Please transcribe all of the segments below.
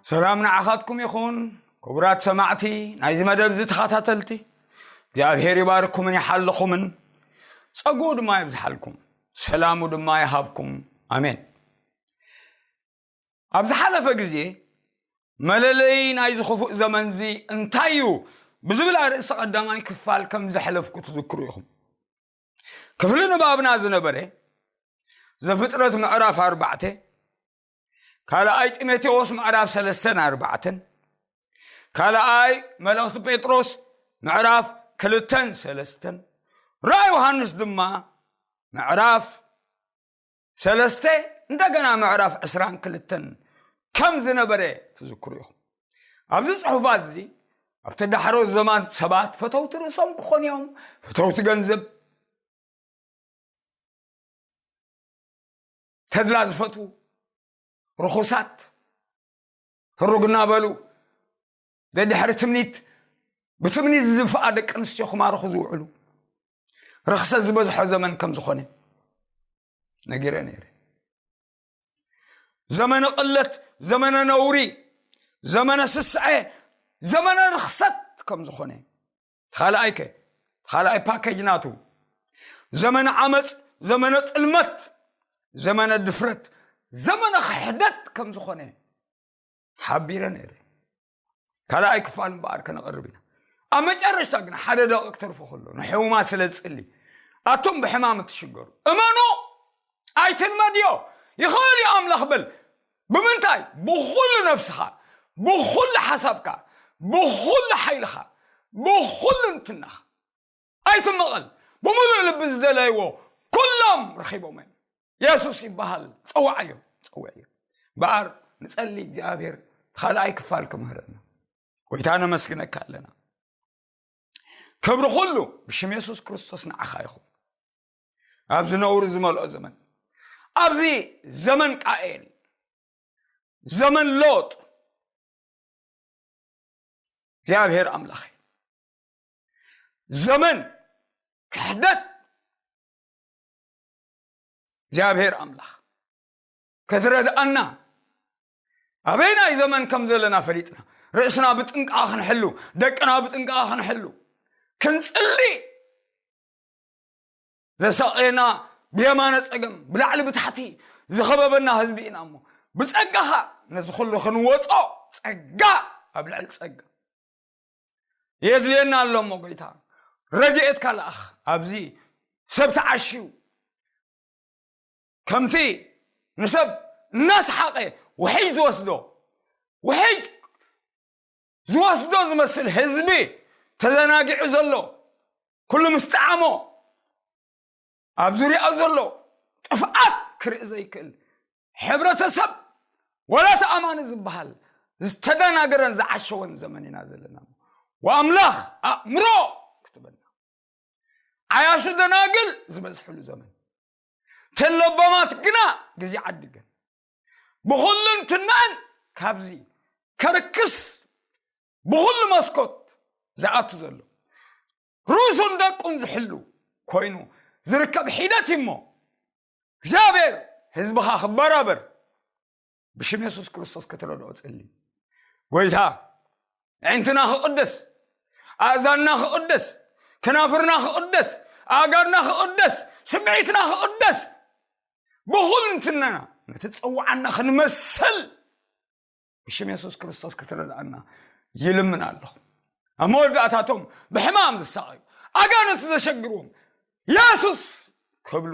ሰላም ንዓኻትኩም ይኹን። ክቡራት ሰማዕቲ ናይዚ መደብ እዚ ተኸታተልቲ፣ እግዚኣብሔር ይባርኩምን ይሓልኹምን፣ ጸጉኡ ድማ ይብዝሓልኩም፣ ሰላሙ ድማ ይሃብኩም። ኣሜን። ኣብ ዝሓለፈ ግዜ መለለዪ ናይዚ ክፉእ ዘመን እዚ እንታይ እዩ ብዝብል ኣርእስቲ ቀዳማይ ክፋል ከም ዘሕለፍኩ ትዝክሩ ኢኹም። ክፍሊ ንባብና ዝነበረ ዘፍጥረት ምዕራፍ ኣርባዕተ፣ ካልኣይ ጢሞቴዎስ ምዕራፍ ሰለስተን ኣርባዕተን፣ ካልኣይ መልእኽቲ ጴጥሮስ ምዕራፍ ክልተን ሰለስተን፣ ራእይ ዮሃንስ ድማ ምዕራፍ ሰለስተ፣ እንደገና ምዕራፍ ዕስራን ክልተን ከም ዝነበረ ትዝክሩ ኢኹም። ኣብዚ ጽሑፋት እዚ ኣብቲ ዳሕሮ ዘማን ሰባት ፈተውቲ ርእሶም ክኾኑ እዮም፣ ፈተውቲ ገንዘብ፣ ተድላ ዝፈትዉ፣ ርኹሳት፣ ህሩግ እናበሉ ደድሕሪ ትምኒት፣ ብትምኒት ዝድፍኣ ደቂ ኣንስትዮ ክማርኹ ዝውዕሉ፣ ርኽሰት ዝበዝሖ ዘመን ከም ዝኾነ ነጊረ ነይረ። ዘመነ ቅለት፣ ዘመነ ነውሪ፣ ዘመነ ስስዐ፣ ዘመነ ርኽሰት ከም ዝኾነ። ካልኣይ ከ፣ ካልኣይ ፓኬጅ ናቱ ዘመነ ዓመፅ፣ ዘመነ ጥልመት፣ ዘመነ ድፍረት፣ ዘመነ ክሕደት ከም ዝኾነ ሓቢረ ነይረ። ካልኣይ ክፋል እምበኣር ከነቕርብ ኢና። ኣብ መጨረሽታ ግን ሓደ ደቂቕ ተርፎ ከሎ ንሕሙማት ስለ ዝጽሊ፣ ኣቱም ብሕማም እትሽገሩ እመኑ፣ ኣይትልመድዮ፣ ይኽእል እዩ ኣምላኽ በል። ብምንታይ? ብኹሉ ነፍስኻ፣ ብኹሉ ሓሳብካ፣ ብኹሉ ሓይልኻ፣ ብኹሉ እንትናኻ። ኣይትመቐል። ብምሉእ ልቢ ዝደለይዎ ኩሎም ረኺቦም እዮም። የሱስ ይበሃል። ጸውዓዮም፣ ጸውዕዮ። እምበኣር ንጸሊ፣ እግዚኣብሔር ካልኣይ ክፋል ክምህረና። ጎይታ ነመስግነካ ኣለና። ክብሪ ኩሉ ብሽም የሱስ ክርስቶስ ንዓኻ ይኹን። ኣብዚ ነውሪ ዝመልኦ ዘመን፣ ኣብዚ ዘመን ቃኤል፣ ዘመን ሎጥ፣ እግዚኣብሔር ኣምላኽ፣ ዘመን ክሕደት፣ እግዚኣብሔር ኣምላኽ ክትረድኣና፣ ኣበይናይ ዘመን ከም ዘለና ፈሊጥና፣ ርእስና ብጥንቃ ክንሕሉ፣ ደቅና ብጥንቃ ክንሕሉ፣ ክንጽሊ፣ ዘሳቐየና ብየማነ ጸገም፣ ብላዕሊ ብታሕቲ ዝኸበበና ህዝቢ ኢና እሞ፣ ብጸጋኻ ነዚ ኩሉ ክንወጾ ጸጋ ኣብ ልዕሊ ጸጋ የድልየና ኣሎ እሞ፣ ጎይታ፣ ረድኤትካ ለኣኽ። ኣብዚ ሰብ ተዓሽዩ፣ ከምቲ ንሰብ እናሰሓቐ ውሕጅ ዝወስዶ፣ ውሕጅ ዝወስዶ ዝመስል ህዝቢ ተዘናጊዑ ዘሎ፣ ኩሉ ምስ ጠዓሞ፣ ኣብ ዙርያኡ ዘሎ ጥፍኣት ክርኢ ዘይክእል ሕብረተሰብ፣ ወላ እቲ ኣማኒ ዝበሃል ዝተደናገረን ዝዓሸወን ዘመን ኢና ዘለና። ወኣምላኽ ኣእምሮ ክትበና፣ ዓያሹ ደናግል ዝበዝሕሉ ዘመን፣ ተለባማት ግና ግዜ ዓዲገን፣ ብኹሉ እንትናን ካብዚ ከርክስ ብኹሉ መስኮት ዝኣቱ ዘሎ፣ ርእሱን ደቁን ዝሕሉ ኮይኑ ዝርከብ ሒደት እዩ እሞ፣ እግዚኣብሔር ህዝብኻ ክበራበር ብሽም የሱስ ክርስቶስ ክትረድኦ ጽሊ። ጎይታ፣ ኣዒንትና ክቕደስ፣ ኣእዛንና ክቕደስ፣ ከናፍርና ክቕደስ፣ ኣእጋርና ክቕደስ፣ ስምዒትና ክቕደስ፣ ብኹልንትናና ነቲ ጸውዓና ክንመስል ብሽም የሱስ ክርስቶስ ክትረድኣና ይልምን ኣለኹ። ኣብ መወዳእታቶም ብሕማም ዝሳቐዩ፣ ኣጋንንቲ ዘሸግርዎም፣ የሱስ ክብሉ፣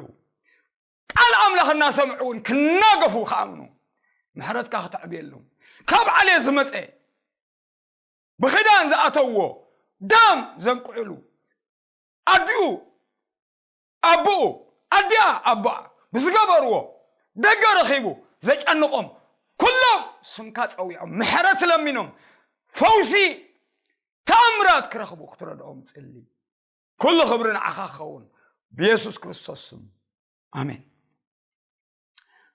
ቃል ኣምላኽ እናሰምዑ እውን ክናገፉ ክኣምኑ፣ ምሕረትካ ክተዕብየሎም። ካብ ዓሌት ዝመጸ፣ ብኽዳን ዝኣተውዎ፣ ደም ዘንቅዕሉ፣ ኣዲኡ ኣቦኡ፣ ኣዲኣ ኣቦኣ ብዝገበርዎ፣ ደገ ረኺቡ ዘጨንቖም፣ ኩሎም ስምካ ጸዊዖም፣ ምሕረት ለሚኖም፣ ፈውሲ፣ ተኣምራት ክረኽቡ ክትረድኦም ጽሊ። ኩሉ ክብሪ ንዓኻ ክኸውን፣ ብየሱስ ክርስቶስ ስም፣ ኣሜን።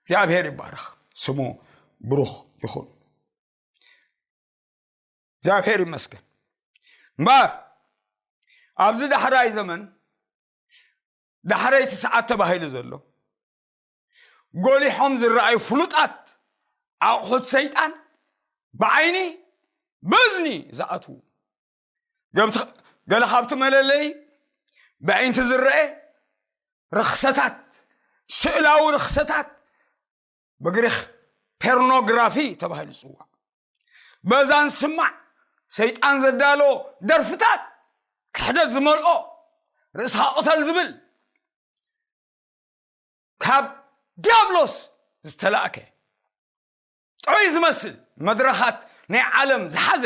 እግዚኣብሔር ይባረኽ፣ ስሙ ብሩኽ ይኹን። እግዚኣብሔር ይመስገን። እምበኣር ኣብዚ ዳሕራይ ዘመን፣ ዳሕረይቲ ሰዓት ተባሂሉ ዘሎ፣ ጎሊሖም ዝረኣዩ ፍሉጣት ኣቑሑት ሰይጣን፣ ብዓይኒ ብእዝኒ ዝኣትዉ ገብቲ- ገለ ካብቲ መለለይ ብኣይንቲ ዝረአ ርኽሰታት፣ ስእላዊ ርኽሰታት፣ ብግሪኽ ፖርኖግራፊ ተባሂሉ ዝጽዋዕ፣ በዛን ስማዕ ሰይጣን ዘዳሎ ደርፍታት፣ ክሕደት ዝመልኦ፣ ርእስኻ ቅተል ዝብል፣ ካብ ዲያብሎስ ዝተላእከ ጥዑይ ዝመስል መድረኻት ናይ ዓለም ዝሓዘ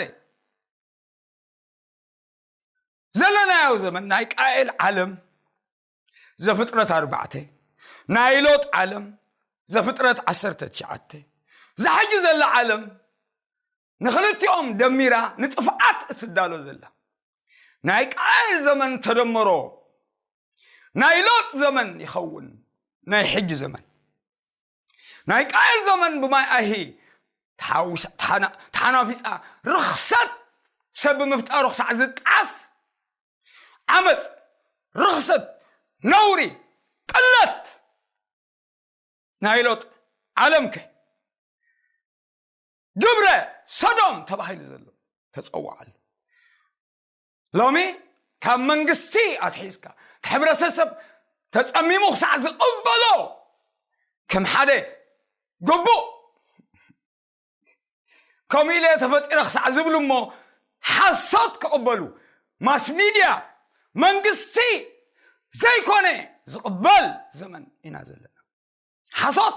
ዘለናዮ ዘመን፣ ናይ ቃኤል ዓለም፣ ዘፍጥረት ኣርባዕተ፣ ናይ ሎጥ ዓለም፣ ዘፍጥረት ዓሰርተ ትሽዓተ፣ ዝሓጂ ዘላ ዓለም፣ ንኽልቲኦም ደሚራ ንጥፍኣት እትዳሎ ዘላ፣ ናይ ቃኤል ዘመን ተደመሮ ናይ ሎጥ ዘመን ይኸውን። ናይ ሕጂ ዘመን፣ ናይ ቃኤል ዘመን ብማይ ኣሂ ተሓዊሳ- ተሓና- ተሓናፊጻ፣ ርኽሰት ሰብ ብምፍጣሩ ክሳዕ ዝጣስ፣ ዓመጽ፣ ርኽሰት፣ ነውሪ፣ ቅለት ናይ ሎጥ ዓለምከ፣ ግብረ ሰዶም ተባሂሉ ዘሎ ተጸዋዓሉ። ሎሚ ካብ መንግስቲ ኣትሒዝካ፣ እቲ ሕብረተሰብ ተጸሚሙ ክሳዕ ዝቕበሎ፣ ከም ሓደ ግቡእ፣ ከምኡ ኢለ ተፈጢረ ክሳዕ ዝብሉ እሞ ሓሶት ክቕበሉ፣ ማስ ሚድያ፣ መንግስቲ ዘይኮነ ዝቕበል ዘመን ኢና ዘለና። ሓሶት።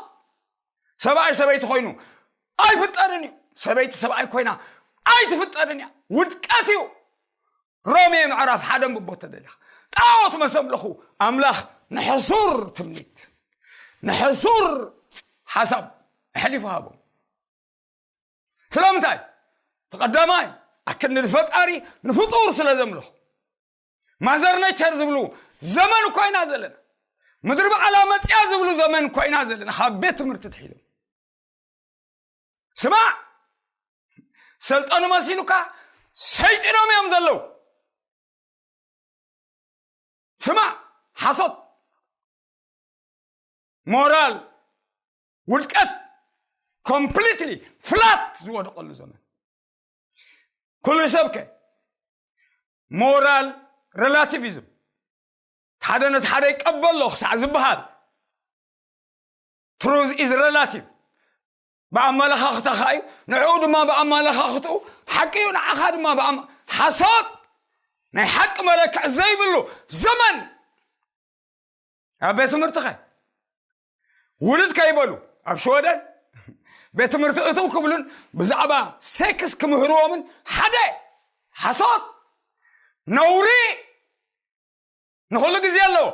ሰብኣይ ሰበይቲ ኮይኑ ኣይፍጠርን እዩ። ሰበይቲ ሰብኣይ ኮይና ኣይትፍጠርን እያ። ውድቀት እዩ። ሮሜ ምዕራፍ ሓደ ምቦ ተደሊኻ፣ ጣዖት መሰምለኹ ኣምላኽ ንሕሱር ትምኒት፣ ንሕሱር ሓሳብ ኣሕሊፉ ሃቦም። ስለምንታይ? ተቐዳማይ ኣክንዲ ፈጣሪ ንፍጡር ስለ ዘምልኹ፣ ማዘር ነቸር ዝብሉ ዘመን እኮ ኢና ዘለና። ምድሪ በዓላ መጽያ ዝብሉ ዘመን እኮ ኢና ዘለና። ካብ ቤት ትምህርቲ ትሒዞም፣ ስማዕ፣ ሰልጠኑ መሲሉካ፣ ሰይጢኖም እዮም ዘለዉ። ስማዕ፣ ሓሶት፣ ሞራል፣ ውድቀት፣ ኮምፕሊትሊ ፍላት ዝወደቐሉ ዘመን። ኩሉ ሰብከ ሞራል ሬላቲቪዝም፣ ሓደ ነቲ ሓደ ይቀበሎ ክሳዕ ዝበሃል፣ ትሩዝ ኢዝ ሬላቲቭ፣ ብኣመለኻኽታኻ እዩ፣ ንዕኡ ድማ ብኣመለኻኽትኡ ሓቂ እዩ፣ ንዓኻ ድማ ብኣመ- ሓሶት፣ ናይ ሓቂ መለክዕ ዘይብሉ ዘመን። ኣብ ቤት ትምህርትኸ ውሉድ ከይበሉ ኣብ ሽወደን ቤት ትምህርቲ እትው ክብሉን ብዛዕባ ሴክስ ክምህርዎምን ሓደ ሓሶት፣ ነውሪ፣ ንኹሉ ግዜ ኣለዎ።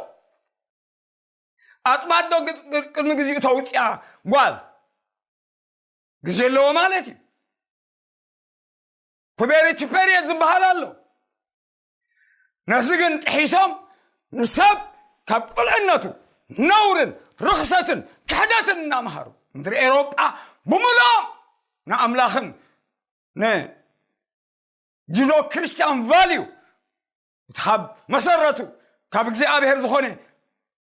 ኣጥባዶ ግጽ- ቅድሚ ግዜኡ ተውፅያ ጓል ግዜ ኣለዎ ማለት እዩ። ፑቤሪቲ ፔሪየድ ዝበሃል ኣሎ። ነዚ ግን ጥሒሶም ንሰብ ካብ ቁልዕነቱ ነውርን ርኽሰትን ክሕደትን እናምሃሩ፣ ምድሪ ኤውሮጳ ብምልኦም ንኣምላኽን ንጁዶ ክርስቲያን ቫልዩ፣ እቲ ካብ መሰረቱ ካብ እግዚኣብሔር ዝኾነ፣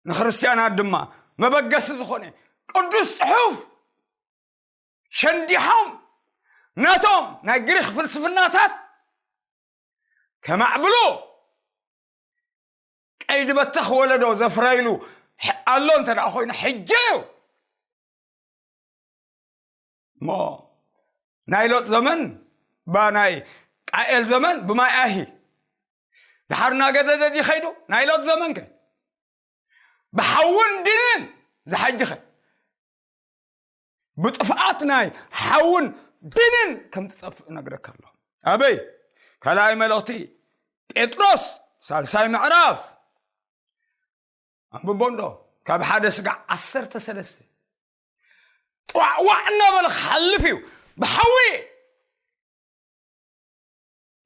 ንክርስትያናት ድማ መበገሲ ዝኾነ ቅዱስ ጽሑፍ ሸንዲሖም፣ ነቶም ናይ ግሪክ ፍልስፍናታት ከማዕብሉ፣ ቀይዲ በተኽ ወለዶ ዘፍረይሉ ሕ- ኣሎ እንተ ደኣ ኮይኑ፣ ሕጂ እዩ እሞ። ናይ ሎጥ ዘመን ባ ናይ ቃኤል ዘመን ብማይ ኣሂ ድሓር እናገደደ ድዩ ኸይዱ? ናይ ሎጥ ዘመን ከ ብሓውን ድንን ዝሓጅኸ ብጥፍኣት ናይ ሓውን ድንን ከም ትጠፍእ እነግረካ ኣለኹ። ኣበይ? ካልኣይ መልእኽቲ ጴጥሮስ ሳልሳይ ምዕራፍ ኣንብቦ እንዶ፣ ካብ ሓደ ስጋዕ ዓሰርተ ሰለስተ ጥዋዕዋዕ እናበለ ክሓልፍ እዩ። ብሓዊ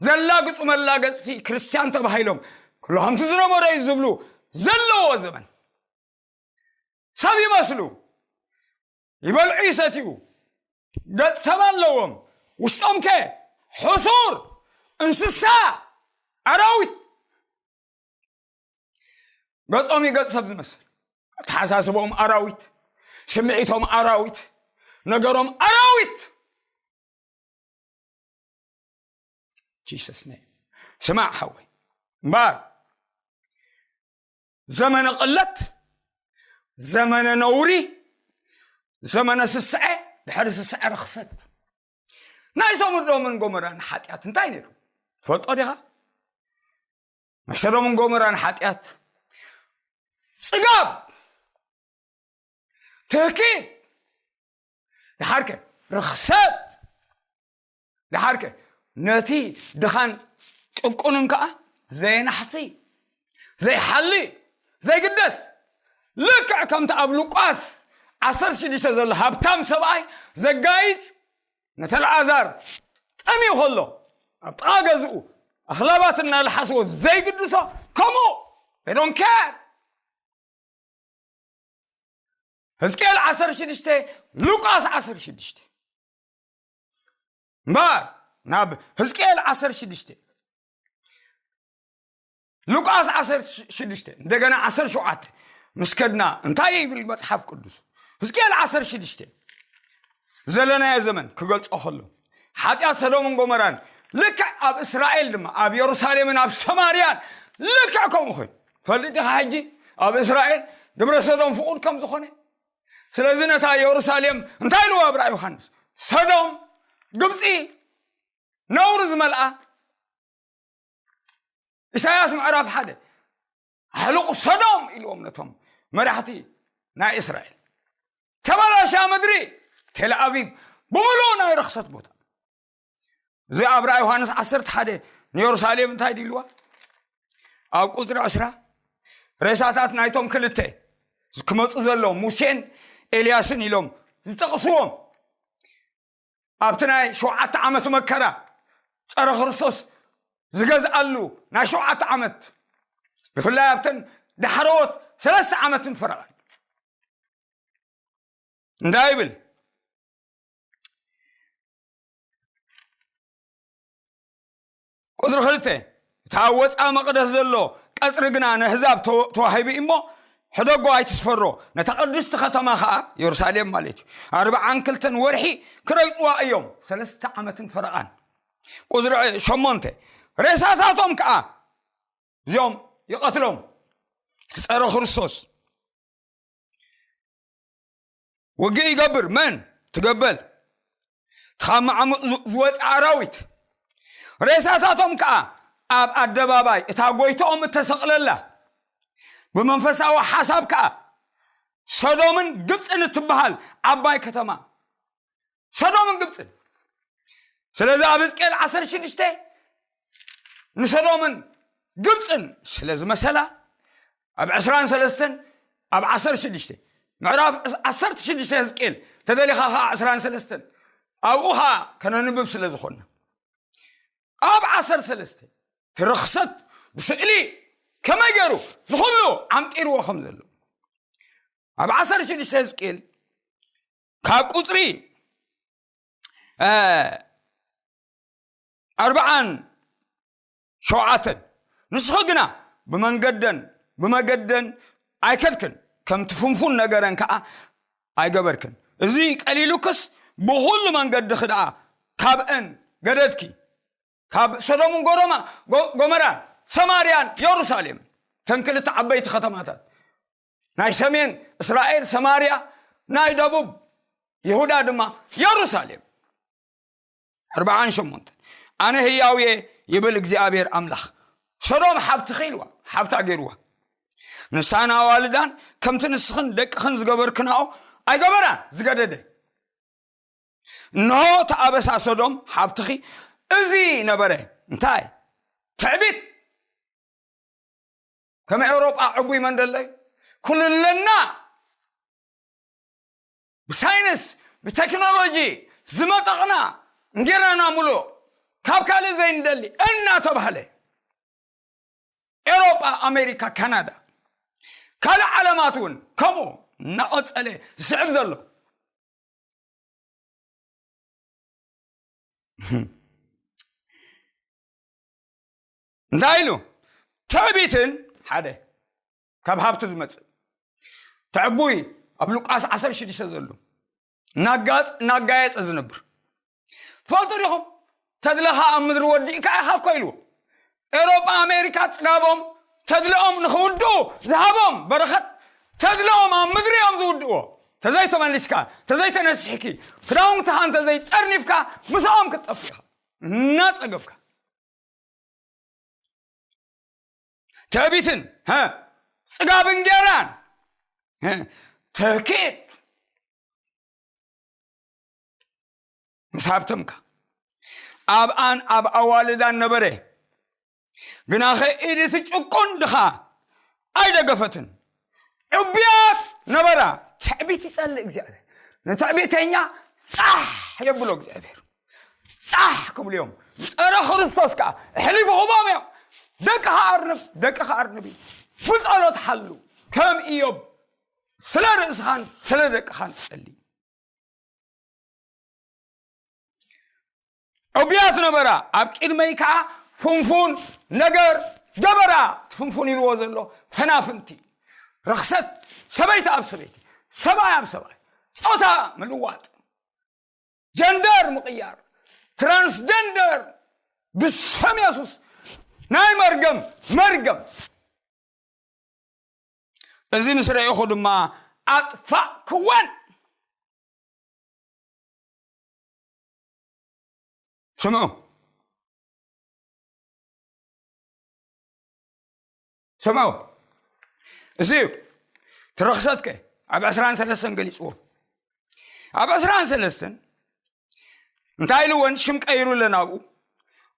ዘላግጹ መላገጽቲ ክርስቲያን ተባሂሎም ኩሉ ከምቲ ዝነበረ እዩ ዝብሉ ዘለዎ ዘመን፣ ሰብ ይመስሉ፣ ይበልዑ ይሰትዩ፣ ገጽ ሰብ ኣለዎም። ውሽጦም ከ ሕሱር፣ እንስሳ፣ ኣራዊት። ገጾም እዩ ገጽ ሰብ ዝመስል። ኣተሓሳስቦም ኣራዊት፣ ስምዒቶም ኣራዊት፣ ነገሮም ኣራዊት። Jesus name. ስማዕ ሓወይ፣ እምበኣር ዘመነ ቅለት፣ ዘመነ ነውሪ፣ ዘመነ ስስዐ፣ ድሕሪ ስስዐ ርኽሰት። ናይ ሰዶምን ጎመራን ሓጢኣት እንታይ ነይሩ? ትፈልጦ ዲኻ? ናይ ሰዶምን ጎመራን ሓጢኣት ጽጋብ፣ ትህኪት፣ ድሓርከ ርኽሰት፣ ድሓርከ ነቲ ድኻን ጭቁንን ከዓ ዘይናሕሲ፣ ዘይሓሊ፣ ዘይግደስ፣ ልክዕ ከምቲ ኣብ ሉቃስ ዓሰርተ ሽዱሽተ ዘሎ ሃብታም ሰብኣይ ዘጋይጽ፣ ነቲ ኣልዓዛር ጠምዩ ከሎ ኣብ ጥቓ ገዝኡ ኣኽላባት እናልሓስዎ ዘይግድሶ፣ ከምኡ they don't care። ህዝቅኤል ዓሰርተ ሽዱሽተ፣ ሉቃስ ዓሰርተ ሽዱሽተ። እምበኣር ናብ ህዝቅኤል ዓሰርተ ሽዱሽተ፣ ሉቃስ ዓሰርተ ሽዱሽተ፣ እንደገና ዓሰርተ ሸውዓተ ምስ ከድና እንታይ ይብል መጽሓፍ ቅዱስ? ህዝቅኤል ዓሰርተ ሽዱሽተ፣ ዘለናዮ ዘመን ክገልጾ ከሎ፣ ሓጢኣት ሰዶምን ጎመራን ልክዕ ኣብ እስራኤል ድማ፣ ኣብ የሩሳሌምን ኣብ ሰማርያን ልክዕ ከምኡ ኮይኑ። ፈልጥ ኢኻ፣ ሕጂ ኣብ እስራኤል ግብረ ሰዶም ፍቑድ ከም ዝኾነ። ስለዚ ነታ የሩሳሌም እንታይ ኢልዋ ኣብ ራእይ ዮሃንስ? ሰዶም፣ ግብፂ፣ ነውሪ ዝመልኣ። ኢሳያስ ምዕራፍ ሓደ፣ ኣሕልቑ ሰዶም ኢልዎም ነቶም መራሕቲ ናይ እስራኤል። ተበላሻ ምድሪ፣ ቴል ኣቪቭ ብምሉኡ ናይ ርኽሰት ቦታ። እዚ ኣብ ራእይ ዮሃንስ ዓሰርተ ሓደ ንየሩሳሌም እንታይ ድልዋ? ኣብ ቁፅሪ ዕስራ፣ ሬሳታት ናይቶም ክልተ ክመፁ ዘሎ ሙሴን ኤልያስን ኢሎም ዝጠቕስዎም፣ ኣብቲ ናይ ሸውዓተ ዓመት መከራ፣ ፀረ ክርስቶስ ዝገዝኣሉ ናይ ሸውዓተ ዓመት፣ ብፍላይ ኣብተን ዳሕረዎት ሰለስተ ዓመትን ፈረቓን እንታይ ይብል? ቁፅሪ ክልተ፣ እቲ ኣብ ወፃኢ መቕደስ ዘሎ ቀፅሪ ግና ነህዛብ ተወ-፣ ተዋሂቡ እዩ እሞ፣ ሕደጎ ኣይትስፈሮ፣ ነታ ቅድስቲ ከተማ ኸዓ፣ የሩሳሌም ማለት እዩ፣ ኣርብዓን ክልተን ወርሒ ክረግፅዋ እዮም፣ ሰለስተ ዓመትን ፈረቓን። ቁፅሪ ሸሞንተ፣ ሬሳታቶም ከዓ እዚኦም ይቐትሎም፣ እቲ ፀረ ክርስቶስ ውግእ ይገብር። መን ትገበል? ካብ መዓሙቕ ዝ-፣ ዝወፀ ኣራዊት። ሬሳታቶም ከዓ ኣብ ኣደባባይ እታ ጎይትኦም እተሰቕለላ፣ ብመንፈሳዊ ሓሳብ ከዓ ሰዶምን ግብፅን እትበሃል ዓባይ ከተማ፣ ሰዶምን ግብፅን። ስለዚ ኣብ ሕዝቅኤል ዓሰርተ ሽዱሽተ ንሰዶምን ግብፅን ስለ ዝመሰላ፣ ኣብ ዕስራን ሰለስተን፣ ኣብ ዓሰርተ ሽዱሽተ፣ ምዕራፍ ዓሰርተ ሽዱሽተ ሕዝቅኤል፣ ተደሊኻ ኸዓ ዕስራን ሰለስተን፣ ኣብኡ ኸዓ ከነንብብ ስለ ዝኾንና፣ ኣብ ዓሰርተ ሰለስተ፣ እቲ ርኽሰት ብስእሊ ከመይ ገይሩ ንኹሉ ዓምጢርዎ ከም ዘሎ፣ ኣብ ዓሰርተ ሽዱሽተ ሕዝቅኤል ካብ ቁፅሪ፣ እ፣ ኣርብዓን ሸውዓተን፣ ንስኺ ግና ብመንገደን፣ ብመገደን ኣይከድክን፣ ከምቲ ፍንፉን ነገረን ከዓ ኣይገበርክን። እዚ ቀሊሉክስ፣ ብኹሉ መንገድኺ ደኣ ካብአን ገደድኪ፣ ካብ ሰዶምን ጎሮማ-፣ ጎ-፣ ጎመራን፣ ሰማርያን የሩሳሌምን፣ እተን ክልተ ዓበይቲ ከተማታት፣ ናይ ሰሜን እስራኤል ሰማርያ፣ ናይ ደቡብ ይሁዳ ድማ የሩሳሌም። ኣርብዓን ሸሞንተን፣ ኣነ ህያው እየ ይብል እግዚኣብሔር ኣምላኽ። ሰዶም ሓብትኺ ኢልዋ፣ ሓብታ ገይርዋ። ንሳን ኣዋልዳን ከምቲ ንስኽን ደቅኽን ዝገበርክናኦ ኣይገበራን፣ ዝገደደ። እንሆ እቲ ኣበሳ ሰዶም ሓብትኺ እዚ ነበረ። እንታይ? ትዕቢት። ከም ኤውሮጳ ዕጉይ መን ደለዩ? ኩሉ ኣለና። ብሳይንስ፣ ብቴክኖሎጂ ዝመጠቕና፣ እንጌራና ሙሉእ፣ ካብ ካልእ ዘይንደሊ እናተባህለ፣ ኤውሮጳ፣ ኣሜሪካ፣ ካናዳ፣ ካልእ ዓለማት እውን ከምኡ እናቐጸለ ዝስዕብ ዘሎ። እንታይ ኢሉ? ትዕቢትን ሓደ ካብ ሃብቲ ዝመጽእ። ትዕቡይ ኣብ ሉቃስ ዓሰርተ ሽዱሽተ ዘሎ እናጋጽ-፣ እናጋየጸ ዝነብር። ትፈልጡ ዲኹም? ተድለኻ ኣብ ምድሪ ወዲእካ ኢኻ እኮ ኢልዎ። ኤውሮጳ ኣሜሪካ ጽጋቦም ተድለኦም ንኽውድኡ ዝሃቦም በረኸት፣ ተድለኦም ኣብ ምድሪ እዮም ዝውድእዎ። ተዘይተመሊስካ፣ ተዘይተነሲሕኪ፣ ክዳውንትኻ እንተዘይጠርኒፍካ፣ ምስኦም ክትጠፍእ ኢኻ እናጸገብካ። ትዕቢትን ጽጋብን ጌራን ተኪት ምስ ሃብተምካ፣ ኣብኣን ኣብ ኣዋልዳን ነበረ። ግናኸ ኢድ እቲ ጭቁን ድኻ ኣይደገፈትን። ዕቡያት ነበራ። ትዕቢት ይጸልእ እግዚኣብሔር። ንትዕቢተኛ ጻሕ የብሎ እግዚኣብሔር። ጻሕ ክብሉ እዮም። ጸረ ክርስቶስ ከኣ ኣሕሊፉ ክቦም እዮም። ደቅኻ ኣርንብ፣ ደቅኻ ኣርንቢ። ብጸሎት ሓሉ። ከም ኢዮብ ስለ ርእስኻን ስለ ደቅኻን ጸሊ። ዕቡያት ነበራ፣ ኣብ ቅድመይ ከኣ ፍንፉን ነገር ገበራ። ፍንፉን ኢልዎ ዘሎ ፈናፍንቲ፣ ርኽሰት፣ ሰበይቲ ኣብ ሰበይቲ፣ ሰብኣይ ኣብ ሰብኣይ፣ ጾታ ምልዋጥ፣ ጀንደር ምቕያር፣ ትራንስጀንደር፣ ብስም የሱስ ናይ መርገም መርገም። እዚ ምስ ረኢኹ ድማ ኣጥፋእክወን። ስምዑ፣ ስምዑ፣ እዚ እዩ። ትረኽሰትከ ኣብ ዕስራን ሰለስተን ገሊጽዎ። ኣብ ዕስራን ሰለስተን እንታይ ኢልወን? ሽም ቀይሩለን ኣብኡ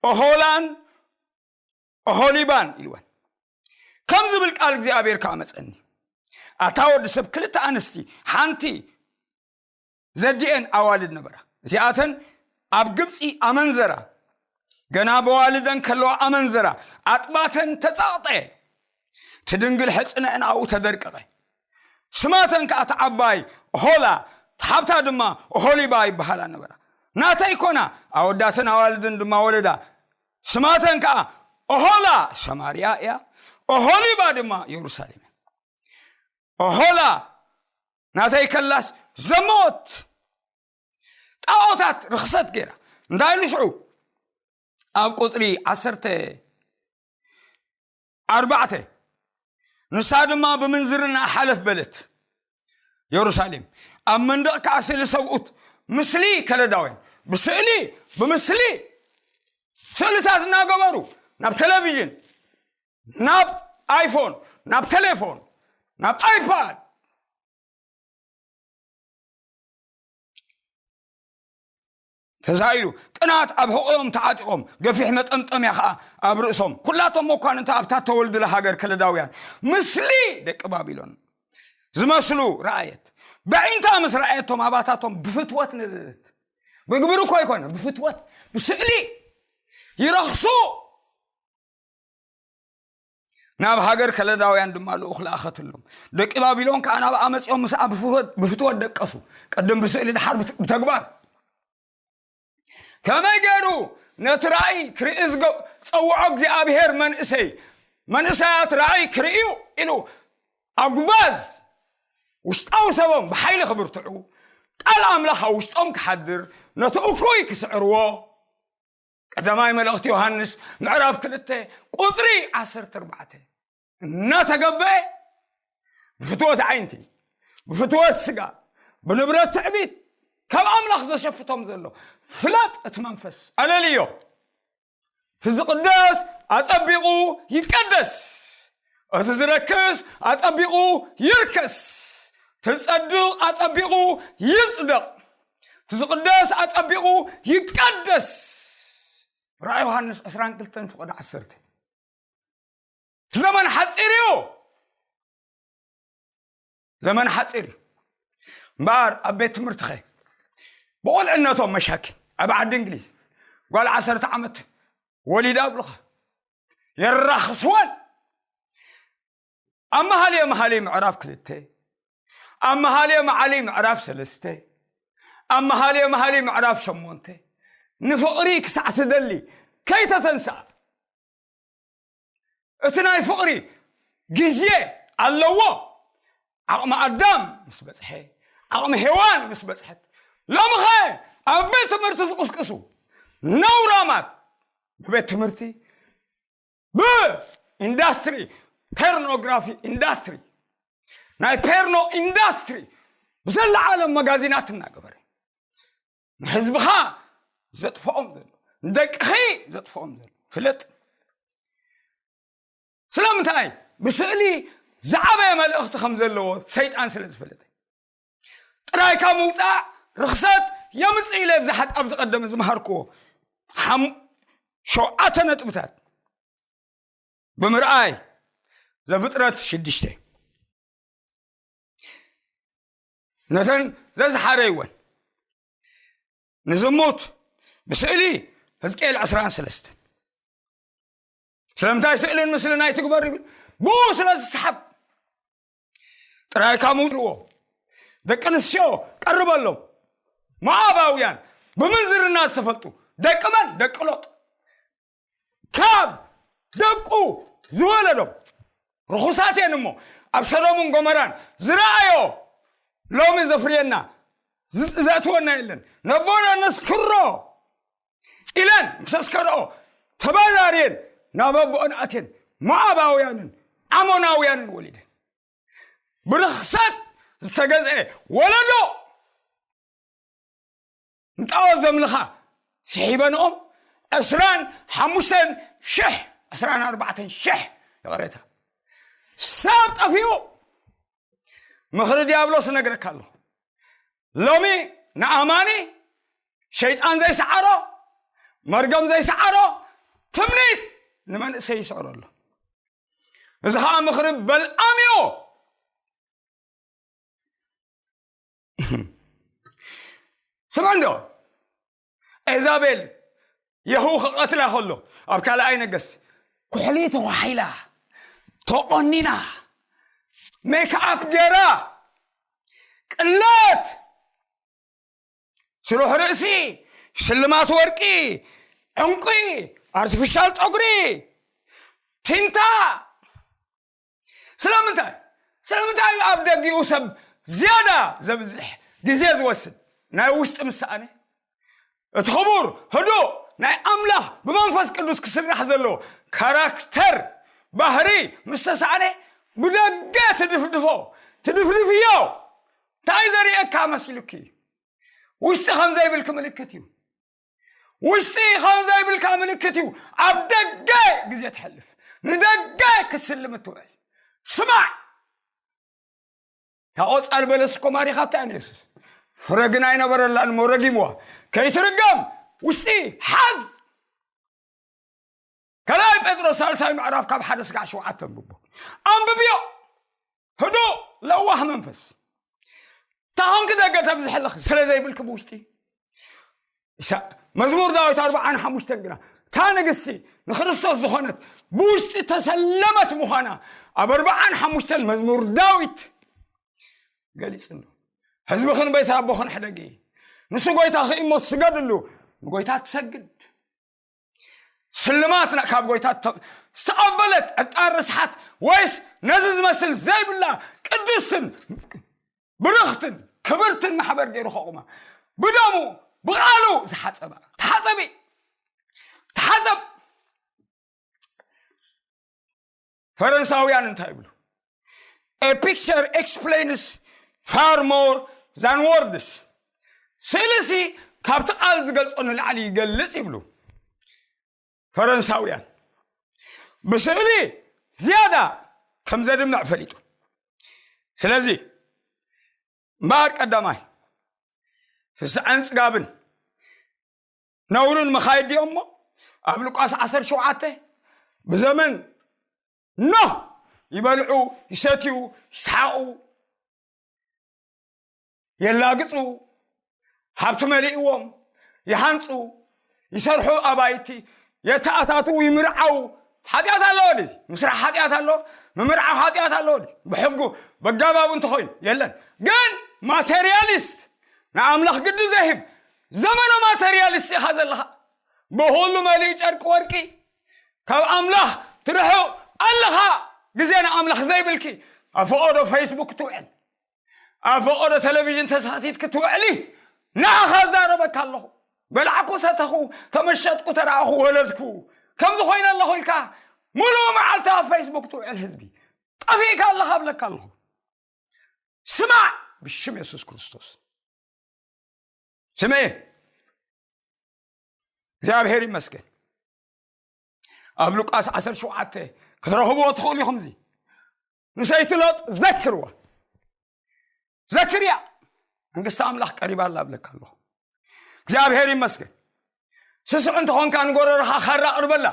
ኦሆላን ኦሆሊባን ኢልወን። ከም ዝብል ቃል እግዚኣብሔር ከኣ መጸኒ። ኣታ ወዲ ሰብ፣ ክልተ ኣንስቲ፣ ሓንቲ ዘዲኤን ኣዋልድ ነበራ። እዚኣተን ኣብ ግብጺ ኣመንዘራ፣ ገና በዋልደን ከለዋ ኣመንዘራ፣ ኣጥባተን ተጻቕጠ፣ እቲ ድንግል ሕጽነአን ኣብኡ ተደርቀቐ። ስማተን ከኣ እቲ ዓባይ ኦሆላ፣ እቲ ሓብታ ድማ ኦሆሊባ ይበሃላ ነበራ። ናተይ ኮና፣ ኣወዳትን ኣዋልድን ድማ ወለዳ። ስማተን ከኣ ኦሆላ ሰማርያ እያ፣ ኦሆሊባ ድማ የሩሳሌም እያ። ኦሆላ ናተይ ከላስ ዘመወት ጣዖታት ርኽሰት ገይራ። እንታይ ኢሉ ሽዑ? ኣብ ቁጽሪ ዓሰርተ ኣርባዕተ፣ ንሳ ድማ ብምንዝርና ሓለፍ በለት። የሩሳሌም ኣብ መንደቕ ከኣ ስእሊ ሰብኡት፣ ምስሊ ከለዳውያን፣ ብስእሊ፣ ብምስሊ ስእልታት እናገበሩ ናብ ቴሌቪዥን፣ ናብ ኣይፎን፣ ናብ ቴሌፎን፣ ናብ ኣይፓድ ተዛኢሉ፣ ቅናት ኣብ ሕቖኦም ተዓጢቖም፣ ገፊሕ መጠምጠምያ ኸኣ ኣብ ርእሶም። ኩላቶም መኳንንታ ኣብታ ተወልድላ ሃገር ከለዳውያን፣ ምስሊ ደቂ ባቢሎን ዝመስሉ ረኣየት። በዒንታ ምስ ረኣየቶም፣ ኣባታቶም ብፍትወት ነደደት። ብግብሪ እኮ ኣይኮነ፣ ብፍትወት፣ ብስእሊ ይረኽሱ። ናብ ሃገር ከለዳውያን ድማ ልኡኽ ለኣኸትሎም። ደቂ ባቢሎን ከኣ ናብኣ መጺኦም ምስኣ ብፍትወት፣ ብፍትወት ደቀሱ። ቅድም ብስእሊ፣ ድሓር ብት-፣ ብተግባር። ከመይ ገይሩ ነቲ ራእይ ክርኢ ዝገ-፣ ጸውዖ እግዚኣብሔር መንእሰይ፣ መንእሰያት ራእይ ክርእዩ ኢሉ ኣጉባዝ ውሽጣዊ ሰቦም ብሓይሊ ክብርትዑ፣ ቃል ኣምላኽ ኣብ ውሽጦም ክሓድር፣ ነቲ እኩይ ክስዕርዎ። ቀዳማይ መልእኽቲ ዮሃንስ ምዕራፍ ክልተ ቁጽሪ ዓሰርተ ኣርባዕተ እናተገበአ፣ ብፍትወት ዓይንቲ፣ ብፍትወት ስጋ፣ ብንብረት ትዕቢት ካብ ኣምላኽ ዘሸፍቶም ዘሎ ፍለጥ፣ እቲ መንፈስ ኣለልዮ። እቲ ዝቕደስ ኣጸቢቑ ይቀደስ፣ እቲ ዝረክስ ኣጸቢቑ ይርከስ፣ እቲ ዝጸድቕ ኣጸቢቑ ይጽደቕ፣ እቲ ዝቕደስ ኣጸቢቑ ይቀደስ። ራእይ ዮሃንስ ዕስራን ክልተን ፍቕዲ ዓሰርተ። እቲ ዘመን ሓጺር እዩ። ዘመን ሓጺር እዩ። እምበኣር ኣብ ቤት ትምህርትኸ ብቑልዕነቶም መሻኪን ኣብ ዓዲ እንግሊዝ ጓል ዓሰርተ ዓመት ወሊዳ ኣብሉኻ የራኽስወን። ኣብ መሃልየ መሃልይ ምዕራፍ ክልተ፣ ኣብ መሃልየ መዓልይ ምዕራፍ ሰለስተ፣ ኣብ መሃልየ መሃልይ ምዕራፍ ሸሞንተ፣ ንፍቕሪ ክሳዕ ትደሊ ከይተተንስኣ፣ እቲ ናይ ፍቕሪ ግዜ ኣለዎ። ዓቕሚ ኣዳም ምስ በጽሐ፣ ዓቕሚ ሄዋን ምስ በጽሐት፣ ሎምኸ ኣብ ቤት ትምህርቲ ዝቕስቅሱ፣ ነውራማት ብቤት ትምህርቲ ብኢንዳስትሪ ፖርኖግራፊ ኢንዳስትሪ ናይ ፖርኖ ኢንዳስትሪ ብዘላ ዓለም መጋዚናት እናገበረ ንህዝብኻ ዘጥፍኦም ዘሎ ንደቅኺ ዘጥፍኦም ዘሎ ፍለጥ። ስለምንታይ? ብስእሊ ዝዓበየ መልእኽቲ ከም ዘለዎ ሰይጣን ስለ ዝፈለጠ። ጥራይካ ምውፃእ ርኽሰት የምፅእ ኢለ ብዙሓት ኣብ ዝቐደመ ዝመሃርክዎ ሓም- ሸውዓተ ነጥብታት ብምርኣይ ዘፍጥረት ሽዱሽተ ነተን ዘዝሓረይወን ንዝሙት ብስእሊ ህዝቅኤል ዕስራን ሰለስተን ስለምንታይ ስእልን ምስልን ኣይትግበር ይብል? ብኡ ስለ ዝስሓብ ጥራይካ ምውፅእዎ ደቂ ኣንስትዮ ቀርበሎም። ሞዓባውያን ብምንዝርና ዝተፈልጡ ደቂ መን? ደቂ ሎጥ ካብ ደቁ ዝወለዶም ርኹሳት እየን እሞ ኣብ ሰዶምን ጎመራን ዝረኣዮ ሎሚ ዘፍርየና ዝ- ዘእትወና የለን። ነቦና ነስክሮ ኢለን ምስ ኣስከረኦ ተባራርየን ናብ ኣቦኦን ኣትየን ሞዓባውያንን ዓሞናውያንን ወሊደን ብርኽሰት ዝተገዝአ ወለዶ ንጣዖት ዘምልኻ ስሒበንኦም ዕስራን ሓሙሽተን ሽሕ ዕስራን ኣርባዕተን ሽሕ ይቕሬታ ሰብ ጠፊኡ። ምኽሪ ዲያብሎስ እነግረካ ኣለኹ። ሎሚ ንኣማኒ ሸይጣን ዘይሰዓሮ መርገም ዘይሰዓሮ ትምኒት ንመንእሰይ ይስዕሮ ኣሎ። እዚ ከዓ ምኽሪ በልኣም እዩ። ስምዕ እንዶ ኤዛቤል የሁ ክቐትላ ከሎ ኣብ ካልኣይ ነገስ ኩሕሊ ተዋሒላ ተቆኒና ሜክኣፕ ገይራ ቅለት ስሩሕ ርእሲ ሽልማት ወርቂ ዕንቁ ኣርቲፊሻል ፀጉሪ ቲንታ ስለምንታይ ስለምንታይ ኣብ ደጊኡ ሰብ ዝያዳ ዘብዝሕ ግዜ ዝወስድ ናይ ውሽጢ ምሰኣነ እቲ ክቡር ህዱእ ናይ ኣምላኽ ብመንፈስ ቅዱስ ክስራሕ ዘለዎ ካራክተር ባህሪ ምስ ተሳእነ ብደገ ትድፍድፎ ትድፍድፍዮ እንታይ ዘርእየካ መሲሉኪ ውሽጢ ከም ዘይብልኪ ምልክት እዩ ውሽጢ ከም ዘይብልካ ምልክት እዩ ኣብ ደገ ግዜ ትሕልፍ ንደገ ክስልም እትውዕል ስማዕ እታ ቆፃል በለስ እኮ ማሪኻታ እያ ንየሱስ ፍረ ግን ኣይነበረላን እሞ ረጊምዋ ከይትርገም ውሽጢ ሓዝ ካልኣይ ጴጥሮስ ሳልሳይ ምዕራፍ ካብ ሓደ ስጋዕ ሸውዓተ ኣንብቦ ኣንብብዮ ህዱእ ለዋህ መንፈስ እታ ኾንኪ ደገ ተብዝሐለኺ ስለ ዘይብልኪ ብውሽጢ መዝሙር ዳዊት ኣርብዓን ሓሙሽተን ግና እታ ንግስቲ ንክርስቶስ ዝኾነት ብውሽጢ ተሰለመት ምዃና ኣብ ኣርብዓን ሓሙሽተን መዝሙር ዳዊት ገሊጹ ኣሎ ህዝብኽን ቤት ኣቦኽን ሕደጊ ንሱ ጎይታ ኽእሞ ትስገድሉ ንጎይታ ትሰግድ ስልማት ካብ ጎይታ ዝተቐበለት ዕጣን ርስሓት ወይስ ነዚ ዝመስል ዘይብላ ቅድስትን ብርኽትን ክብርትን ማሕበር ገይሩ ከቑማ ብደሙ ብቓሉ ዝሓፀባ ተሓፀቢ ተሓፀብ ፈረንሳውያን እንታይ ይብሉ A picture explains far more than words ስእሊ ሲ ካብቲ ቃል ዝገልፆ ንላዕሊ ይገልፅ ይብሉ ፈረንሳውያን ብስእሊ ዝያዳ ከም ዘድምዕ ፈሊጡ ስለዚ እምበኣር ቀዳማይ ስስዐን ፅጋብን ነውርን መኻይድ ዲኦሞ ኣብ ሉቃስ ዓሰርተ ሸውዓተ ብዘመን ኖህ ይበልዑ ይሰትዩ ይስሓቑ የላግፁ ሃብቲ መሊእዎም ይሃንፁ ይሰርሑ ኣባይቲ የተኣታትዉ ይምርዓዉ ሓጢኣት ኣለዎ ድዩ ምስራሕ ሓጢኣት ኣለዎ ምምርዓው ሓጢኣት ኣለዎ ድዩ ብሕጉ በጋባቡ እንተኾይኑ የለን ግን ማቴሪያሊስት ንኣምላኽ ግዲ ዘይህብ ዘመነ ማቴሪያሊስት ኢኻ ዘለኻ ብሁሉ መሊኡ ጨርቂ ወርቂ ካብ ኣምላኽ ትርሕቕ ኣለኻ ግዜ ንኣምላኽ ዘይብልኪ ኣብ ፈቐዶ ፌስቡክ ትውዕል ኣብ ፈቐዶ ቴሌቪዥን ተሳቲት ክትውዕሊ ንዓኻ ዛረበካ ኣለኹ በላዕኩ፣ ሰተኹ፣ ተመሸጥኩ፣ ተራእኹ፣ ወለድኩ፣ ከምዚ ኮይነ ኣለኹ ኢልካ ሙሉእ መዓልቲ ኣብ ፌስቡክ ትውዕል ህዝቢ፣ ጠፊእካ ኣለኻ እብለካ ኣለኹ። ስማዕ፣ ብሽም የሱስ ክርስቶስ ስምዒ። እግዚኣብሔር ይመስገን። ኣብ ሉቃስ ዓሰርተ ሸውዓተ ክትረኽብዎ ትኽእሉ ኢኹም። እዚ ንሰይቲ ሎጥ ዘክርዋ፣ ዘክርያ፣ መንግስቲ ኣምላኽ ቀሪባ ኣላ እብለካ ኣለኹ። እግዚኣብሔር ይመስገን። ስሱዕ እንተኾንካ ንጎረርኻ ካራ ቅርበላ፣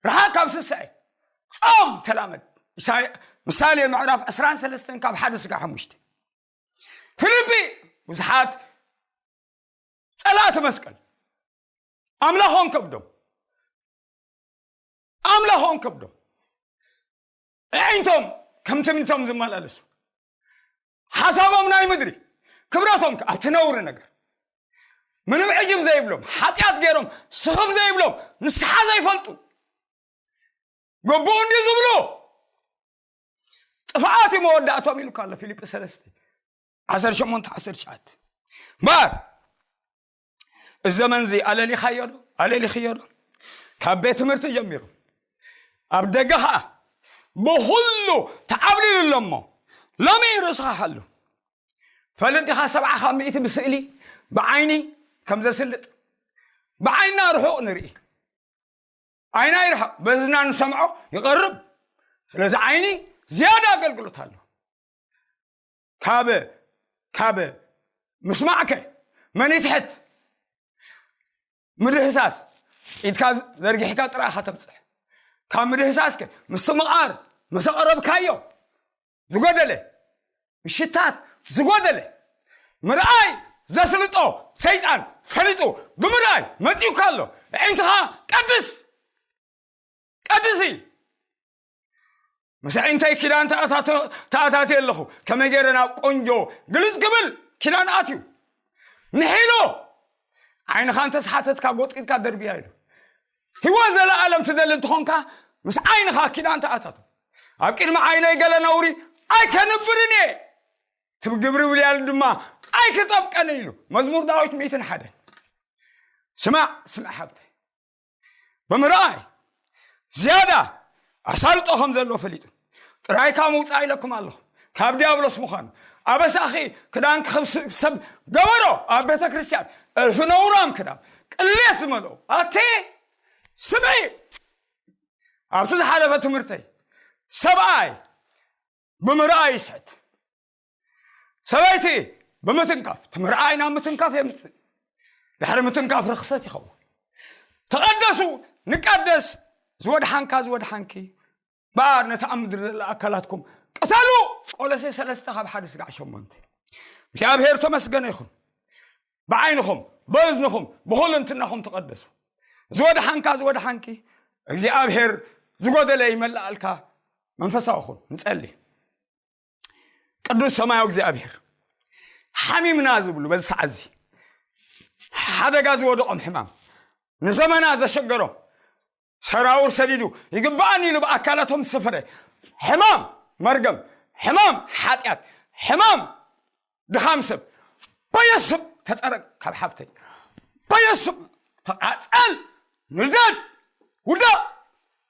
ርሓቕ ካብ ስስዐ፣ ጾም ተላመድ። ኢሳይ-፣ ምሳሌ ምዕራፍ ዕስራን ሰለስተን ካብ ሓደ ስጋ ሓሙሽተ። ፊልጲ ብዙሓት ጸላእቲ መስቀል ኣምላኾም ከብዶም፣ ኣምላኾም ከብዶም፣ ኣዒንቶም ከም ትምኒቶም ዝመላለሱ፣ ሓሳቦም ናይ ምድሪ፣ ክብረቶም ከ ኣብቲ ነውሪ ነገር፣ ምንም ዕጅብ ዘይብሎም፣ ሓጢኣት ገይሮም ስኽፍ ዘይብሎም፣ ንስሓ ዘይፈልጡ፣ ግቡእ እንዲ ዝብሉ፣ ጥፍኣት እዩ መወዳእቶም ኢሉ ኣሎ ፊልጲ ሰለስተ ዓሰርተ ሸሞንተ ዓሰርተ ትሽዓተ። እምበኣር እዚ ዘመን እዚ ኣለሊኻዮ ዶ? ኣለሊኽዮ ዶ? ካብ ቤት ትምህርቲ ጀሚሩ ኣብ ደገ ኸዓ ብኹሉ ተዓብሊሉ ኣሎ እሞ፣ ሎሚ ርእስኻ ሓሉ። ፈልጥ ዲኻ? ሰብዓ ካብ ሚእቲ ብስእሊ፣ ብዓይኒ ከም ዘስልጥ፣ ብዓይንና ርሑቕ ንርኢ። ዓይና ይርሕቕ፣ በዝና ንሰምዖ ይቐርብ። ስለዚ ዓይኒ ዝያዳ ኣገልግሎት ኣሎ። ካብ፣ ካብ ምስማዕከ መን ይትሕት? ምድህሳስ፣ ኢድካ ዘርጊሕካ ጥራይ ኢኻ ተብጽሕ። ካብ ምድህሳስከ ምስትምቓር፣ ምስ ኣቐረብካዮ ዝጎደለ፣ ምሽታት ዝጎደለ፣ ምርኣይ ዘስልጦ ሰይጣን ፈሊጡ ብምርኣይ መጺኡካ ኣሎ። ኣዒንትኻ ቀድስ፣ ቀድሲ። ምስ ኣዒንተይ ኪዳን ተኣታተ-፣ ተኣታትየ ኣለኹ። ከመይ ገይረ ናብ ቆንጆ ግልጽ ክብል ኪዳን ኣትዩ። ንሒሉ ዓይንኻ እንተስሓተትካ ጎጥቂጥካ ደርብያ ኢሉ። ህይወት ዘለኣለም ትደሊ እንተኾንካ ምስ ዓይንኻ ኪዳን ተኣታቶ። ኣብ ቅድሚ ዓይነይ ገለ ነውሪ ኣይከንብርን እየ፣ ትብ ግብሪ ብልያል ድማ ኣይክጠብቀን ኢሉ። መዝሙር ዳዊት ሚእትን ሓደን። ስማዕ፣ ስማዕ ሓብተይ። ብምርኣይ ዝያዳ ኣሳልጦ ከም ዘሎ ፈሊጡ፣ ጥራይካ ምውፃእ ኢለኩም ኣለኹ ካብ ዲያብሎስ ምዃኑ። ኣበሳኺ ክዳንኪ ክብ ስ-፣ ሰብ ገበሮ ኣብ ቤተ ክርስቲያን እልፊ ነውራም ክዳን ቅሌት ዝመልኦ። ኣቴ ስምዒ፣ ኣብቲ ዝሓለፈ ትምህርተይ ሰብኣይ ብምርኣይ ይስሕት፣ ሰበይቲ ብምትንካፍ፣ እቲ ምርኣይ ናብ ምትንካፍ የምፅእ። ድሕሪ ምትንካፍ ርኽሰት ይኸውን። ተቐደሱ፣ ንቀደስ፣ ዝወድሓንካ ዝወድሓንኪ እምበኣር ነቲ ኣብ ምድሪ ዘለ ኣካላትኩም ቅተሉ። ቆሎሴ ሰለስተ ካብ ሓደ ስጋዕ ሸሞንተ። እግዚኣብሔር ተመስገነ ይኹን። ብዓይንኹም፣ ብእዝንኹም፣ ብኹልንትናኹም ተቐደሱ። ዝወድሓንካ ዝወድሓንኪ እግዚኣብሔር ዝጎደለ ይመልኣልካ። መንፈሳዊ ኹን። ንጸሊ። ቅዱስ ሰማያዊ እግዚኣብሔር፣ ሓሚምና ዝብሉ በዚ ሰዓት እዚ ሓደጋ ዝወደቖም ሕማም፣ ንዘመና ዘሸገሮም፣ ሰራውር ሰዲዱ ይግባኣኒ ኢሉ ብኣካላቶም ዝሰፈረ ሕማም መርገም፣ ሕማም ሓጢኣት፣ ሕማም ድኻም ሰብ በየሱስ ተጸረግ ካብ ሓብተይ፣ በየሱስ ተቓጸል፣ ንደድ፣ ውደቕ፣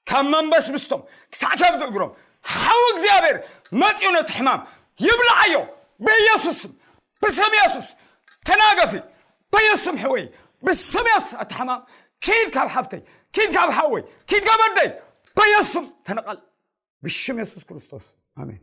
ካብ መንበስ ምስቶም ክሳዕ ከብዲ እግሮም ሓዊ እግዚኣብሔር መጺኡ ነቲ ሕማም ይብልዓዮ። በየሱስ ስም፣ ብስም የሱስ ተናገፊ። በየሱስ ስም ሕወይ፣ ብስም የሱስ ኣቲ ሕማም ኪድ ካብ ሓብተይ፣ ኪድ ካብ ሓወይ፣ ኪድ ካብ ኣደይ፣ በየሱስ ስም ተነቐል። ብሽም የሱስ ክርስቶስ ኣሜን።